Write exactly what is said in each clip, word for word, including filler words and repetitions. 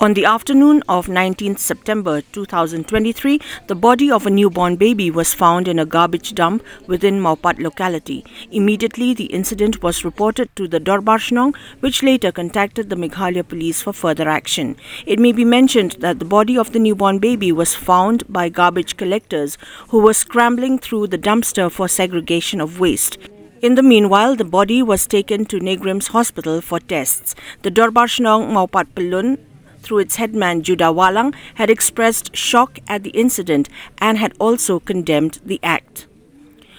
On the afternoon of nineteenth September two thousand twenty-three, the body of a newborn baby was found in a garbage dump within Mawpat locality. Immediately, the incident was reported to the Dorbar Shnong, which later contacted the Meghalaya police for further action. It may be mentioned that the body of the newborn baby was found by garbage collectors who were scrambling through the dumpster for segregation of waste. In the meanwhile, the body was taken to NEIGRIHMS Hospital for tests. The Dorbar Shnong Mawpat Pyllun, through its headman Judah Wahlang, had expressed shock at the incident and had also condemned the act.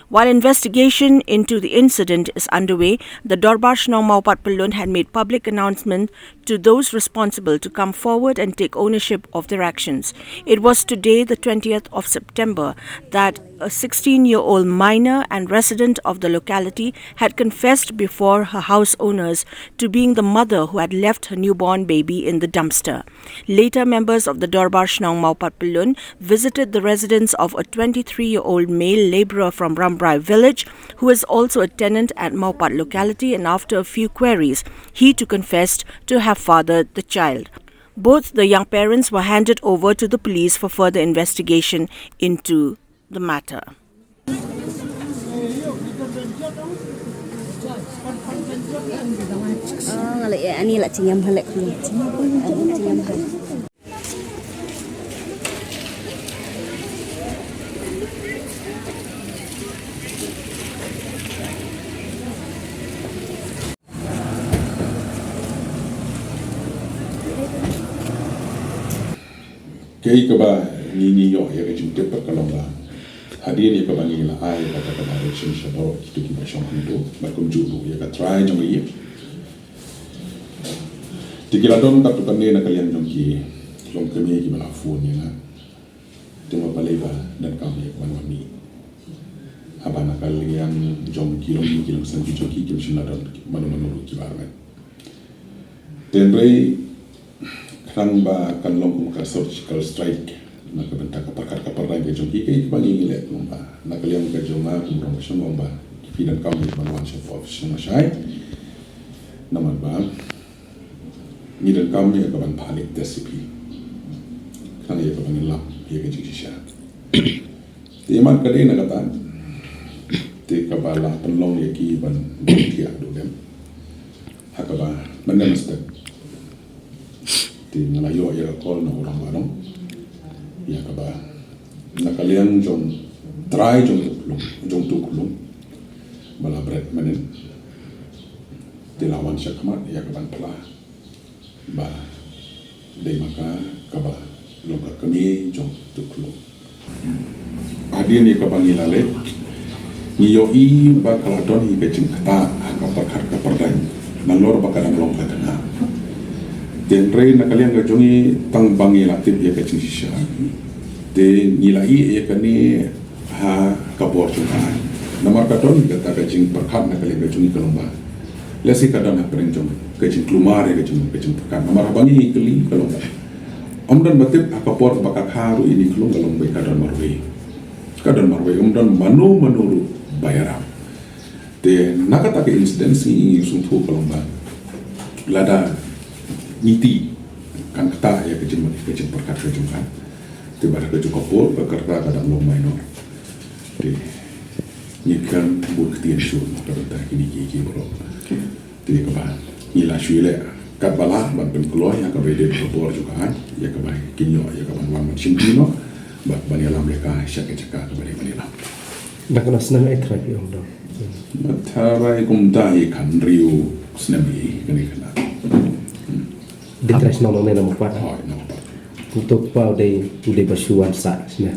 While investigation into the incident is underway, the Dorbar Shnong Mawpat Pyllun had made public announcement to those responsible to come forward and take ownership of their actions. It was today, the twentieth of September, that a sixteen-year-old minor and resident of the locality had confessed before her house owners to being the mother who had left her newborn baby in the dumpster. Later, members of the Dorbar Shnong Mawpat Pyllun visited the residence of a twenty-three-year-old male laborer from Rambrai village, who is also a tenant at Mawpat locality, and after a few queries, he too confessed to have fathered the child. Both the young parents were handed over to the police for further investigation into the matter. Kaei kaba ngi ngi ïoh ïa ka jingtip ka long ba hadien ïa kaba ngi la ai ïa kata ka direction sha baroh kito kiba shong hangto, bad kumjuh ruh ïa ka trai jong ngi. Te ki la don katto katne na ka liang jong ki longkmie kiba la phone ïa nga. Te nga balei ba donkam ïa ka ban wan mih. Haba na ka liang jong ki longdien ki longsem ki jong ki kim shym la don mano mano ruh kiba armet. Te hynrei khnang ba kan long kum ka surgical strike na ka bynta ka pyrkhat ka pyrdain ka jong ki, kaei kaba ngi ngi leh kumba na ka liang ka jong nga kum u nongshong kumba phi donkam ïa ka ban wan sha office sha Nongshai. Namar ba ngi donkam ïa ka ban phah link test ïa phi. Khnang ïa ka ban ïalam ïa ka jingshisha. Te ïa man ka dei na kata. Te kaba la pynlong ïa ki ban thiah duh dem. Ha kaba mynne mynstep. Te nga la ïoh ïa ka call na u rangbah dong. Ïa kaba na ka liang jong trai jong u khlung, jong uto u khlung ba la bret mynnin. Te la wan shakhmat ïa ka ban phla ba dei ma ka kaba long ka kmie jong uto u khlung. Hadien ïa kaba ngi la leit, ngi ïohi ba ka la don hi ka jingktah ha ka pyrkhat ka pyrdain nalor ba ka dang long ka tnga. Te hynrei na ka liang ka jong ngi tang ba ngi la tip ïa ka jingshisha, te ngi la ïeh ïa kane ha ka bor jong ka aiñ. Namar ka don kata ka jingpyrkhat na ka liang ka jong ngi ka long ba lehse ka don hapdeng jong ka jingkulmar ïa ka jing, ka jingpyrkhat. Namar haba ngi kylli ka long ba ym don ba tip ha ka por ba ka kha ruh ïa ine i khlung ka long ba ka don marwei. Ka don marwei, ym don mano mano ruh ba ïarap. Te na kata ka incident ngi, ngi sngewthuh ka long ba lada ngi ti kan ktah ïa ka jing, ka jingpyrkhat ka jong ka. Te bad ka jong ka por ka kyrta ka dang long minor. Te ngi kren bun ktien shuh na ka bynta kine ki, ki baroh. Te kaba ngi la shu ïaleh katba lah ban pynkloi ïa kaba ïadei bad ka bor jong ka aiñ, ïa kaba kin ïoh ïa ka ban wan ban shim noh bad ban ïalam ïa ka sha ka jaka kaba dei ban ïalam. Na kane snem ai trai phi ong dong? Trai kumta hi khathynriew snem hi kane kane. Dei trai shnong nangne na Mawpat? Hooid, na Mawpat. Uto u kpa u dei, u dei ba shu wan sah snem?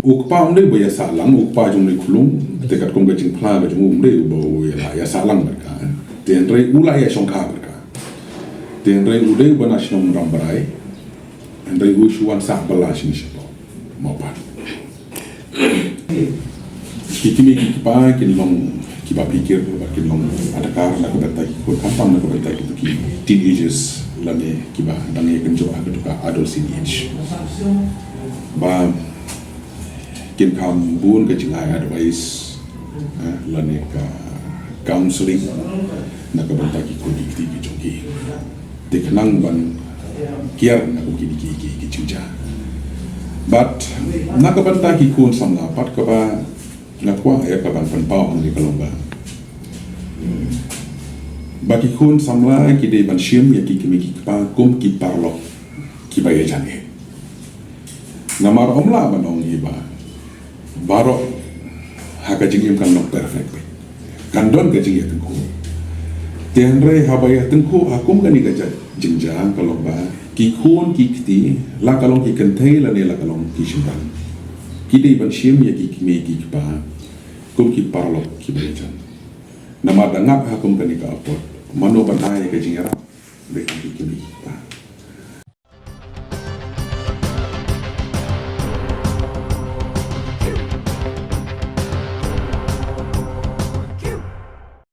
U kpa um dei uba ïasah lang, u kpa jong une u khlung, te katkum ka jingphla ka jong u um dei uba u ïa, ïasah lang bad ka. Te hynrei u la ïashongkha bad ka. Te hynrei u dei uba na shnong Rambrai. Hynrei u shu wan sah bylla shane shapoh Mawpat. Ki kmie ki kpa kin long kiba phikir bad kin long adkar na ka bynta ki khun, khamtam na ka bynta ki, ki teenagers lane kiba dang ïakynjoh ha kato ka adolescent age. Ba kin kham bun ka jingai advice, eh, lane ka counseling na ka bynta ki khun ki kti ki jong ki. Te khnang ban kiar na kum kine ki ki ki jingjia. Bad na ka bynta ki khun samla pat kaba nga kwah ïa ka ban pynpaw hangne ka long ba, ba ki khun samla ki dei ban shim ïa ki kmie ki kpa kum ki paralok kiba ïajan eh. Namar ym lah ban ong hi ba baroh ha ka jingim kan long perfect beit. Kan don ka jingïatyngkhuh. Te hynrei haba ïatyngkhuh ha kum kane ka jait jingjia ka long ba ki khun ki kti, la ka long ki kynthei lane la ka long ki shynrang, ki dei ban shim ïa ki kmie ki kpa kum ki paralok kiba ïajan. Namar da ngap ha kum kane ka apot, mano ban ai ïa ka jingïarap? Bad ki kmie ki kpa.